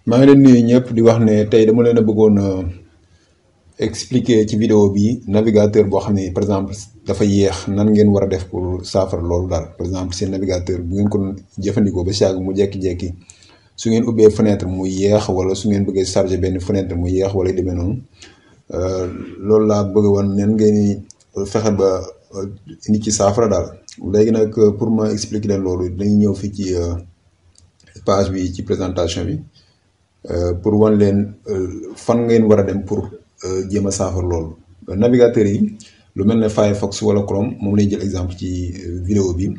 maa ngi leen nuyu ñëpp di wax ne tey dama leen a bëggoon expliquer ci vidéo bi navigateur boo xam ne par exemple dafa yéex nan ngeen war a def pour saafara loolu daal. Par exemple seen navigateur bu ngeen ko jëfandikoo ba si yàgg mu jekki-jekki su ngeen ubbee fenêtre mu yéex, wala su ngeen bëggee charger benn fenêtre mu yéex wala demee noonu, loolu laa bëgg woon nen ngeen fexe ba indi ci saafara daal. Léegi nag pour ma expliquer leen loolu dañuy ñëw fii ci page bi ci présentation bi. Pour wan leen fan ngeen war a dem pour jéem a saafara loolu. Navigateur yi lu mel ne Firefox wala Chrome moom lañu jël exemple ci vidéo bi,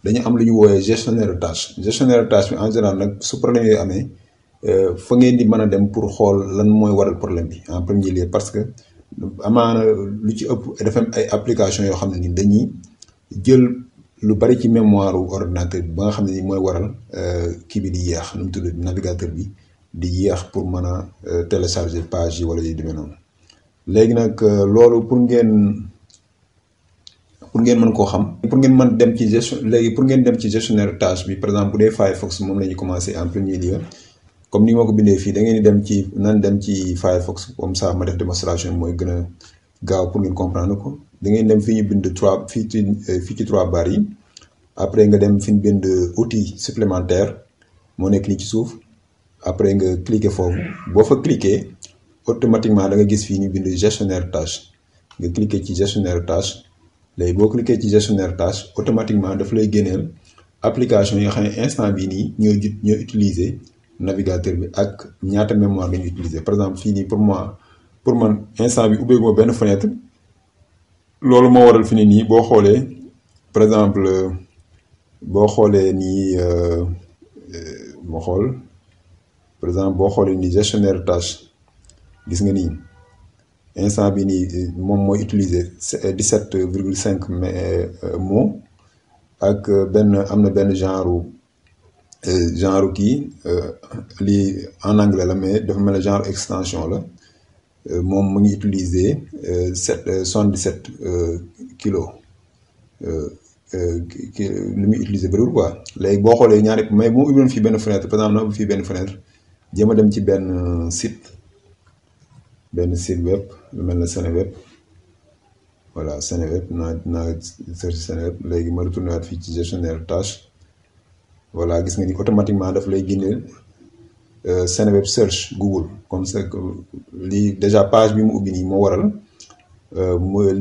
dañu am lu ñu woowee gestionnaire de tâche. Gestionnaire de tâche bi en général nag su problème yooyu amee fa ngeen di mën a dem pour xool lan mooy waral problème bi en premier lieu, parce que amaana lu ci ëpp dafa am ay application yoo xam ne ni dañuy jël lu bari ci mémoire ordinateur bi ba nga xam ne ni mooy waral kii bi di yéex, nu mu tudd navigateur bi di yéex pour mën a télécharger page yi wala yu demee noonu. Léegi nag loolu pour ngeen mën koo xam, pour ngeen mën dem ci pour ngeen dem ci gestionnaire tâche bi, par exemple bu dee Firefox moom la ñu commencé en premier lieu. Comme ni ma ko bindee fii da ngeen di dem ci dem ci Firefox, comme ça ma def démonstration mooy gën a gaaw pour ngeen comprendre ko. Da ngeen dem fii ñu bind fii ci 3 barres yi, après nga dem fi ñu bind outil supplémentaire moo nekk nii ci suuf. Après nga cliquer foofu, boo fa cliquer automatiquement da nga gis fii ñu bind gestionnaire tâche. Nga cliquer ci gestionnaire tâche, léegi boo cliquer ci gestionnaire tâche automatiquement daf lay génneel application yi nga xam ne instant bii nii ñoo utiliser navigateur bi ak ñaata mémoire dañuy utiliser. Par exemple fii nii pour man instant bi ubbeeguma benn fenêtre, loolu moo waral fi nii boo xoolee par exemple boo xoolee nii moo xool. Par exemple boo xoolee ni gestionnaire tâche gis nga nii instant bi nii moom mooy utiliser 17,5 mots ak am na benn genre kii lii en anglais la mais dafa mel ne genre extension la, moom mu ngi utiliser 77 kilos li muy utiliser bëriwul quoi. Léegi boo xoolee ñaari mais bu ma ubbiwoon fii benn fenêtre, par exemple na ubbi fii benn fenêtre jéem a dem ci benn site web lu mel ne Seneweb, voilà Seneweb naa search Seneweb. Léegi ma retourné waat fii ci gestionnaire tâche, voilà gis nga ni automatiquement daf lay génneel Seneweb search Google. Comme ça lii déjà page bi mu ubbi nii moo waral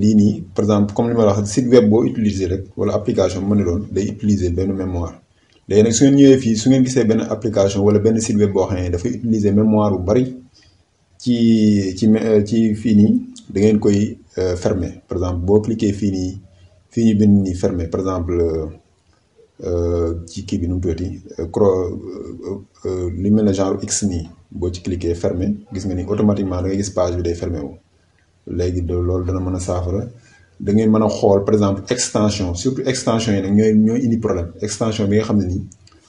lii nii par exemple comme li ma la wax site web boo utiliser rek wala application mën na doon day utiliser benn mémoire. Léegi nag su ngeen ñëwee fii su ngeen gisee benn application wala benn site web boo xam ne dafay utiliser mémoire bu bari ci fii nii da ngeen koy fermer. Par exemple boo cliquer fii ñu bind nii fermer, par exemple ci kii bi nu mu tuddati li mel ne genre X nii boo ci cliquer fermer, gis nga ni automatiquement da ngay gis page bi day fermer wu. léegi loolu dana mën a saafara. Da ngeen mën a xool par exemple extension, surtout extension yi nag ñooy indi problème. Extension bi nga xam ne nii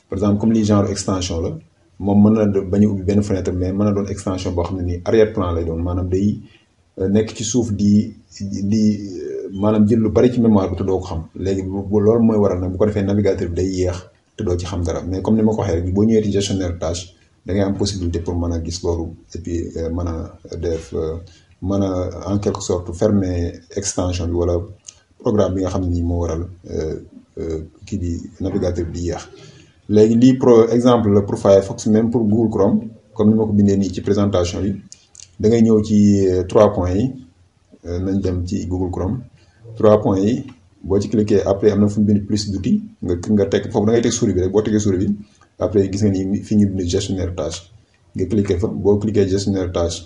par exemple comme lii genre extension la, moom mën na bañ a ubbi benn fenêtre mais mën na doon extension boo xam ne nii arrière plan lay doon, maanaam day nekk ci suuf di maanaam jël lu bari ci mémoire bi te doo ko xam. Léegi loolu mooy waral nag bu ko defee navigateur bi day yéex te doo ci xam dara. Mais comme ni ma ko waxee rek boo ñëwee ci gestionnaire tâche da ngay am possibilité pour mën a gis loolu et puis mën a def mën a en quelque sorte fermer extension bi wala programme bi nga xam ne nii moo waral kii bi navigateur bi di yéex. Léegi lii exemple la pour Firefox, même pour Google Chrome comme ni ma ko bindee nii ci présentation bi. Da ngay ñëw ci 3 points yi, nañ dem ci Google Chrome 3 points yi boo ci cliquer après am na fu ñu bind plus d'outils nga teg foofu da ngay teg souris bi rek. Boo tegee souris bi après gis nga ni fi ñu bind gestionnaire tâche nga cliquer fa. Boo cliquer gestionnaire tâche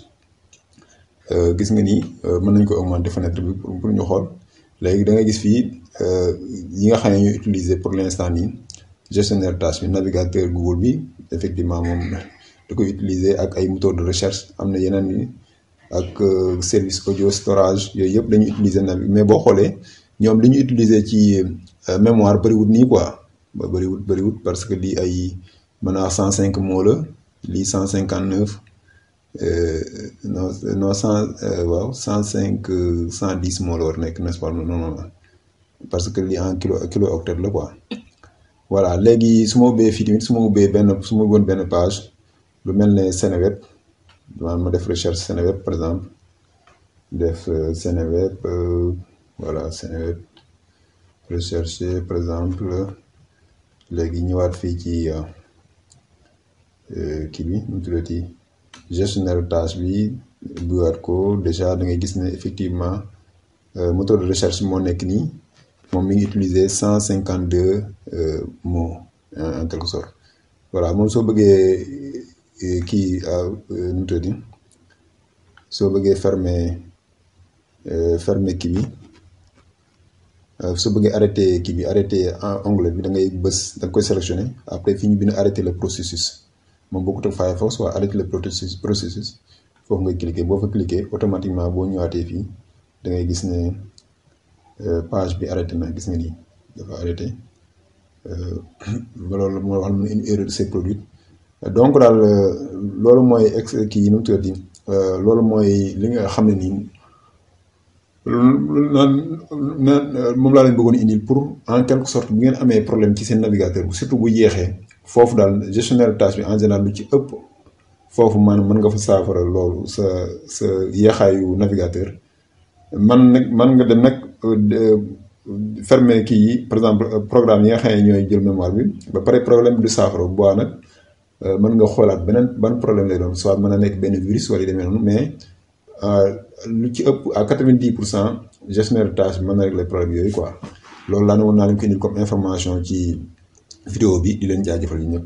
gis nga ni mën nañ ko augmenter fenêtre bi pour ñu xool. Léegi da ngay gis fii yi nga xam ne ñuy utiliser pour l'instant nii gestionnaire tâche bi, navigateur Google bi effectivement moom da koy utiliser ak ay moteur de recherche. Am na yeneen yi ak service audio storage, yooyu yëpp dañuy utiliser mais boo xoolee ñoom li ñu utiliser ci mémoire bëriwut nii quoi. bëriwut parce que lii ay mën naa 105 mots la, lii 159 non 105 110 mots la war nekk, n'est-ce pas? Non parce que lii en kilo octet la quoi. Voilà léegi su ma ubbee fii tamit su ma ubboon benn page lu mel ne Seneweb maanaam ma def recherche Seneweb par exemple def Seneweb voilà Seneweb rechercher par exemple léegi ñëwaat fii ci kii bi nu mu tuddati gestionnaire tâche bi buwaat ko déjà da ngay gis ne effectivement moteur de recherche moo nekk nii moom mi ngi utiliser 152 mots en quelque sorte voilà moom soo bëggee kii nu mu tuddati soo bëggee fermer kii bi soo bëggee arrêter onglet bi da ngay bës da nga koy sélectionné après fi ñu bind arrêter le processus moom bokkut ak Firefox waa arrêter le processus foofu ngay cliquer boo fa cliquer automatiquement boo ñëwaatee fii da ngay gis ne page bi arrêté na gis nga nii dafa arrêté loolu moo wax ne une erreur s'est produite donc daal loolu mooy kii yi nu mu tuddati loolu mooy li nga xam ne nii moom laa leen bëggoon indil pour en quelque sorte bu ngeen amee problème ci seen navigateur surtout bu yeexee foofu daal gestionnaire de tâche bi en général lu ci ëpp foofu maanaam mën nga fa saafara loolu sa yeexaayu navigateur man nga dem nag fermer kii yi par exemple programme yi nga xam ne ñooy jël mémoire bi ba pare problème bi du saafara bu baax nag mën nga xoolaat beneen ban problème lay doon soit mën a nekk benn virus wala yu demee noonu mais lu ci ëpp à 90% gestionnaire de tâche bi mën na régler problème yooyu quoi loolu laa ne woon naa leen ko indil comme information ci vidéo bi di leen jaajëfal yi ñëpp.